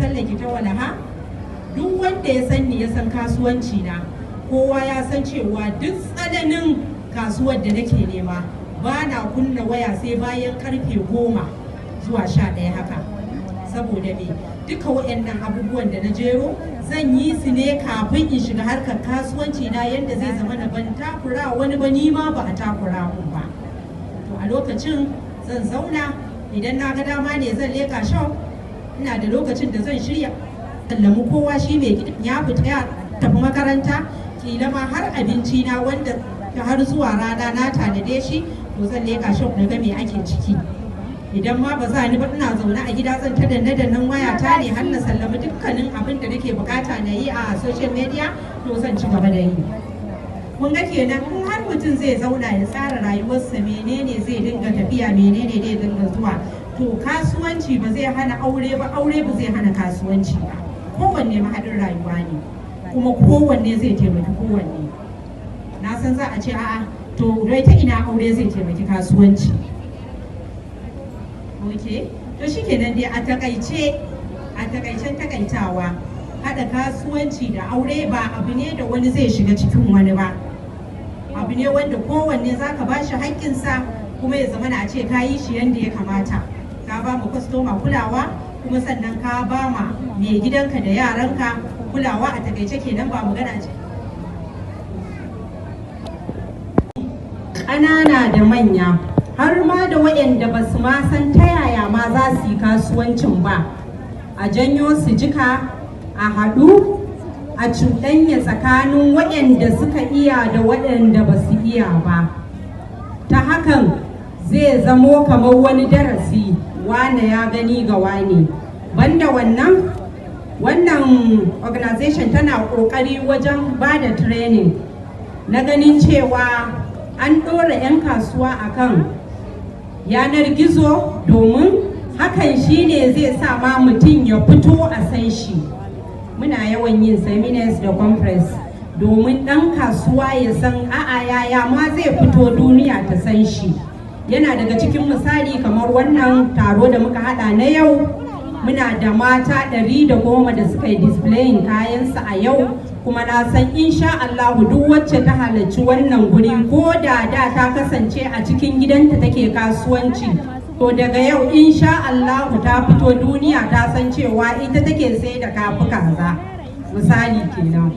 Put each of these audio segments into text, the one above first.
Sallar ki ta walaha. Duk wanda ya san ni, ya san kasuwanci na, kowa ya san cewa duk tsananin kasuwar da nake nema, ba na kunna waya sai bayan karfe 10 zuwa 11 haka. Saboda me? Duka waɗannan abubuwan da na jero zan yi su ne kafin in shiga harkar kasuwanci na, yadda zai zama na ban takura wani ba, ni ma ba a takura mun ba. To a lokacin zan zauna, idan na ga dama ne zan leka shop, ina da lokacin da zan shirya sallamu kowa, shi mai gidan ya fita ya tafi makaranta, kila ma har abinci na wanda har zuwa rana na tanade shi, to zan leka shop na ga me ake ciki. Idan ma ba za ni ba, ina zaune a gida, zan ta danne dannen wayata ne har na sallami dukkanin abin da nake bukata na yi a social media, to zan ci gaba da yi. Kun ga kenan, in har mutum zai zauna ya tsara rayuwarsa, menene zai dinga tafiya, menene zai dinga zuwa, to kasuwanci ba zai hana aure ba, aure ba zai hana kasuwanci ba. Kowanne mahaɗin rayuwa ne, kuma kowanne zai taimaki kowanne. Na san za a ce, "A'a, to dai ta ina aure zai taimaki kasuwanci?" Ok, to shikenan dai. A takaice, a takaicen takaitawa, haɗa kasuwanci da aure ba abu ne da wani zai shiga cikin wani ba. Abu ne wanda kowanne za ka ba shi haƙƙinsa, kuma ya zama a ce ka yi shi yadda ya kamata, ka ba mu kwastoma kulawa, kuma sannan ka ba ma mai gidanka da yaranka kulawa. A takaice kenan, ba magana ce ƙanana da manya, har ma da waɗanda ba su ma san ta yaya ma za su yi kasuwancin ba, a janyo su jika, a haɗu, a cuɗanya tsakanin waɗanda suka iya da waɗanda ba su iya ba. Ta hakan zai zamo kamar wani darasi, wane ya gani ga wane. Banda wannan, wannan organization tana ƙoƙari wajen ba da training na ganin cewa an ɗora 'yan kasuwa akan yanar gizo, domin hakan shine zai sa ma mutum ya fito a san shi. Muna yawan yin seminars da conference domin ɗan kasuwa ya san a'a, yaya ma zai fito duniya ta san shi. Yana daga cikin misali kamar wannan taro da muka hada na yau. Muna da mata 110 da suka yi displaying kayansu a yau, kuma na san insha Allahu duk wacce ta halarci wannan guri, ko da da ta kasance a cikin gidanta take kasuwanci, to daga yau insha Allahu ta fito duniya ta san cewa ita take sai da kafi kaza, misali kenan.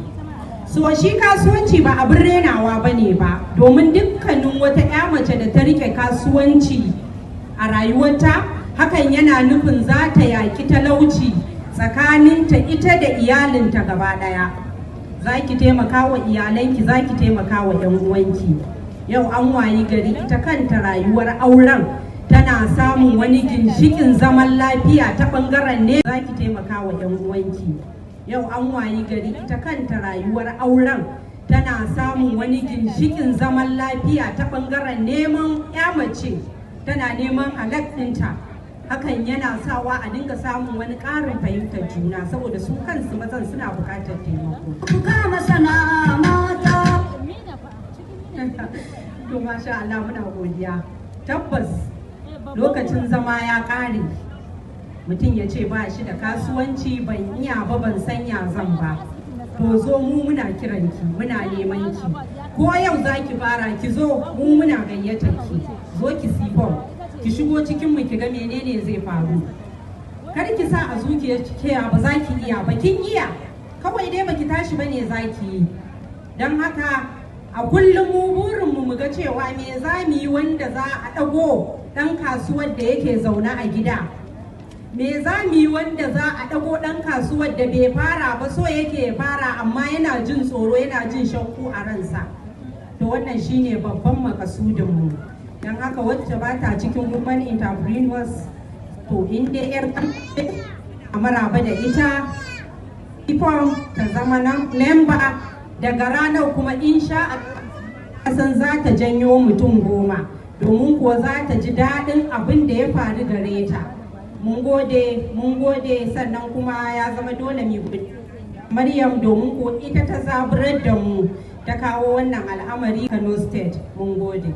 So shi kasuwanci ba abin renawa ba ne ba, domin dukkanin wata 'ya mace da ta rike kasuwanci a rayuwarta, hakan yana nufin za ta yaƙi talauci tsakaninta ita da iyalinta gaba ɗaya. Za ki taimaka wa iyalanki, za ki taimaka wa 'yan uwanki. Yau an wayi gari ita kanta rayuwar auren tana samun wani ginshikin zaman lafiya ta ɓangaren ne. Za ki taimaka wa 'yan uwanki. Yau an wayi gari ita kanta rayuwar auren tana samun wani ginshikin zaman lafiya ta ɓangaren neman 'ya mace tana neman halak ɗinta. Hakan yana sawa a dinga samun wani ƙarin fahimtar juna, saboda su kansu mazan suna buƙatar taimako. Ku kama sana'a, mata. To masha Allah, muna godiya. Tabbas lokacin zama ya ƙare mutum ya ce ba shi da kasuwanci, ban iya ba, ban sanya zan ba. To zo, mu muna kiranki, muna neman ki. Ko yau za ki fara, ki zo, mu muna gayyatar ki. Zo ki sifon, ki shigo cikin mu, ki ga menene zai faru. Kar ki sa a zuciyar ki ba za ki iya ba. Kin iya, kawai dai baki tashi bane za ki yi. Don haka a kullum mu burinmu mu ga cewa me za mu yi wanda za a ɗago ɗan kasuwar da yake zaune a gida, me za mu yi wanda za a ɗago ɗan kasuwar da bai fara ba, so yake fara amma yana jin tsoro, yana jin shakku a ransa. To wannan shine babban makasudinmu. Don haka wacce ba ta cikin women entrepreneurs, to in dai yar a maraba da ita, form ta zama nan memba daga ranar, kuma insha Allah san za ta janyo mutum 10, domin kuwa za ta ji daɗin abin da ya faru gare ta. Mun gode, mun gode. Sannan kuma ya zama dole mu Maryam, domin ko ita ta zaburar da mu ta kawo wannan al'amari Kano State. Mun gode.